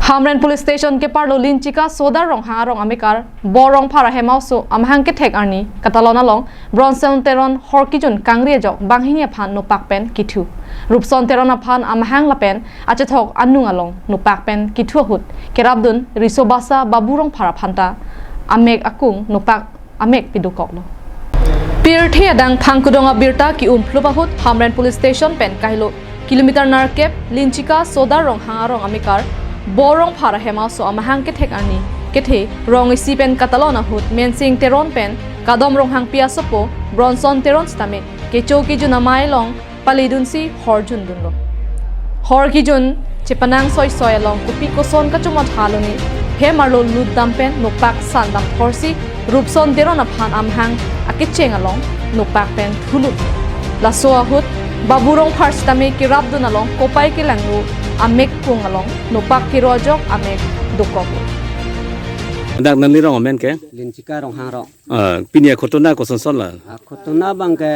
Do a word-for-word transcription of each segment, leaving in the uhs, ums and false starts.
Hamren Police Station keparlo Linchika Sodar Ronghang arong amekar Bor Rongphar ahem aoso amahang kethek arni katalon along Bronson Teron hor kijun kangri ajok banghini aphan nopak pen kithu. Rupson Teron aphan amahang lapen achethok anung along nopak pen kithu ahut kerapdun riso basa Babu Rongphar aphanta amek akung nopak amek pidukoklo. Pirthe adang thangkudong abirta ki-umphlup ahut Hamren Police Station pen kahelo kilometer narkep Linchika Sodar Ronghang arong amekar Bor Rongphar ahem aoso amahang kethek arni kethe rong isi pen katalon ahut Mensing Teron pen Kadom Ronghangpi asopo Bronson Teron sitame kecho kijun amei along palidunsi hor jundunlo. Hor kijun chepanang soisoi along kopi koson kachomatha lone hem arlo lutdam pen nopak sandam thorsi Rupson Teron aphan amahang akecheng along nopak pen thulut. Laso ahut Babu Rongphar sitame kerapdun along kopai kelanglo amek kung along nopak kiro ajok amek dokoklo. Dak nanglirong amen ke? Linchika Ronghang arong. Ah, pini akhotona kosonson la? Akhotona abangke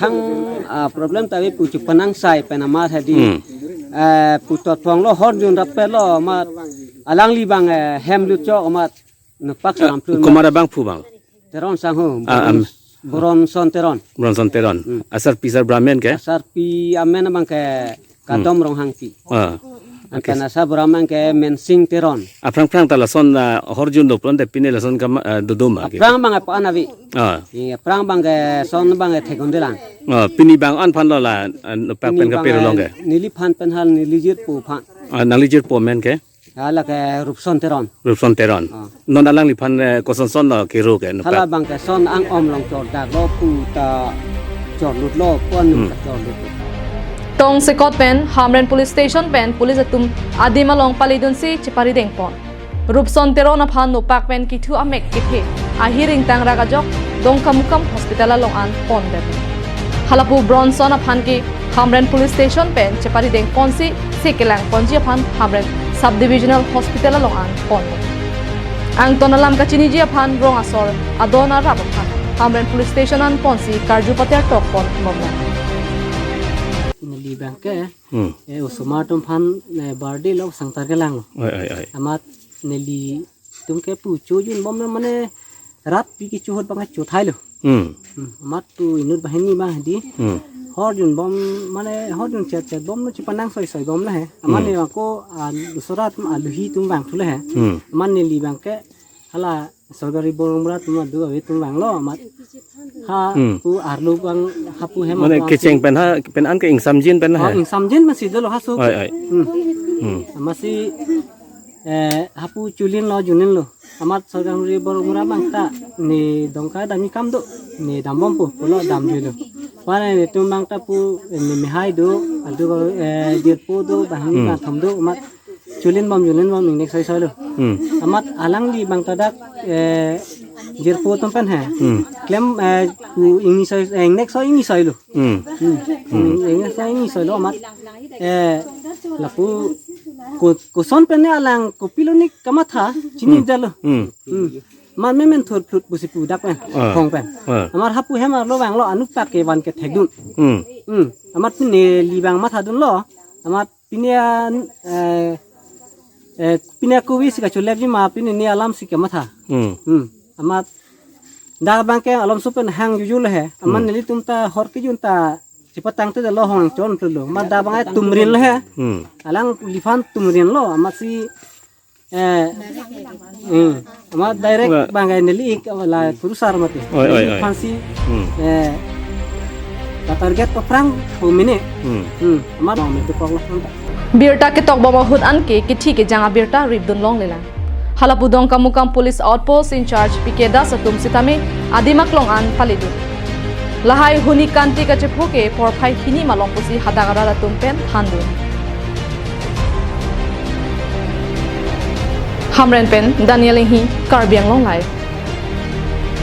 thang, ah, problem ta ave pu chepanang sai pen amat hedi. Hmm. Eh, pu totponglo hor junrap pelo amat alangli abang, eh, hem lutchok amat nopak salam plu. Komat abangphu abang? Teron sangho. Ah, am. Bronson Teron. Bronson Teron. Hmm. Asarpi sarbura amen ke? Asarpi amen abangke Kadom Ronghangpi. Ah. Anke okay. Asarbura abangke Mensing Teron. Aphrang phrang ta lason, ah, hor jun doplo te pini lason kam, ah, dodoma ke? Aphrang abang apa anavi? Ah. Iya, aphrang abangke son abangke thekon delang. Ah, pini abang an aphanlo la, ah, nopak pen kapero long ke? Neliphan pen hal neli jirpo aphan. Ah, nangli jirpo amen ke? Hala ke Rupson Teron. Rupson Teron. Ah. Non alangliphan, eh, kosonson lo kiro ke nopak? Hala abangke son ang-om along chordaklo pu ta chorlutlo pu anung ta chorlut. Tongsekot pen Hamren Police Station pen police atum adim along palidunsi cheparidengpon. Rupson Teron aphan nopak pen kithu amek kethe ahiring tangrak ajok Dongkamukam Hospital along an pon det. Halapu Bronson aphan ke Hamren Police Station pen cheparidengponsi sekelangponji aphan Hamren Sub Divisional Hospital along an pon det. Angton alam kachiniji aphan rong asor adon arap aphan Hamren Police Station an ponsi karju pater tokpon bomlo. Neli abangke, hmm, eh, osomar atum aphan, eh, birthday lo sangtar kelanglo. Oi, oi, oi. Amat nelitum ke pu chojunbomlo mane rat pi kecho ahut abangke chothailo. Hmm. Hmm, amat pu inut banghini abang hedi. Hmm. Hor junbom mane hor jun chet chet bomlo chepanang soisoi bomlo he. Amat, hmm, ne ako, ah, dusra atum aluhi atum vangthulo he. Hmm. Amat neli abangke hala sorkari borong mura atum adu ave atum vanglo amat. Ha, hmm, pu arlo abang hapu hem mane abang kecheng si pen ha, pen an ke ingsamjin pen ha? Oh, ingsamjin pensi dolo ha so. Oi, oi. Hmm. Hmm. Amatsi, eh, hapu chulinlo junlinlo. Amat sorkari borong mura abang ta ne Dongka damji akam do, ne dambompo pulo damjuilo. Pu netum abang ta pu, eh, ne mehai do, adu, eh, jirpo do, banghini, hmm, kangthom do, amat chulinbom junlinbom ingnek soisoilo. Hmm. Amat alangli abang ta dak, eh, jirpo atum pen he. Hmm. Klem, eh, pu ingni soi, eh, ingnek soi ingni soilo. Hmm. Hmm. Hmm. Ingnek soi ingni soilo amat. Eh, lapu ko-, koson pen ne alang kopilo ne kamatha, chini, hmm, detlo. Hmm. Hmm. Amat memen thurphlut pusi pu dak pen, ah, khong pen. Ah. Amat hapu hem arlo vanglo anut pak kevan kethekdun. Hmm. Hmm. Amat pini neli abang mathadunlo. Amat pini an, eh, eh, pini akuvi si kacholepji ma pini ne alamsi kamatha. Hmm. Hmm. Amat dak abangke alomso pen hang jujurlo he. Amat, hmm, nelitum ta hor kijun ta chepatangte detlo hong chonplulo. Amat dak abangke tumrinlo he. Hmm. Alangliphan tumrinlo. Amatsi, eh, hmm. Amat direct, wah, abangke neli ik la kurusar mati. Oi, oi, oi. Aphansi, hmm, eh, la target aphrang pu mene. Hmm. Hmm. Amat bang metu kong lah. Birta ketokbom ahut anke kithi kejang abirta ripdun longlelang. Halapu Dongkamukam Police Outpost in-charge P K Das atum sitame adim aklong an palidun. Lahai huni kanti kachepho ke porphai hini malom pusi hadak arat atum pen thandun. Hamren pen Daniel Enghi, Karbi Anglong Live.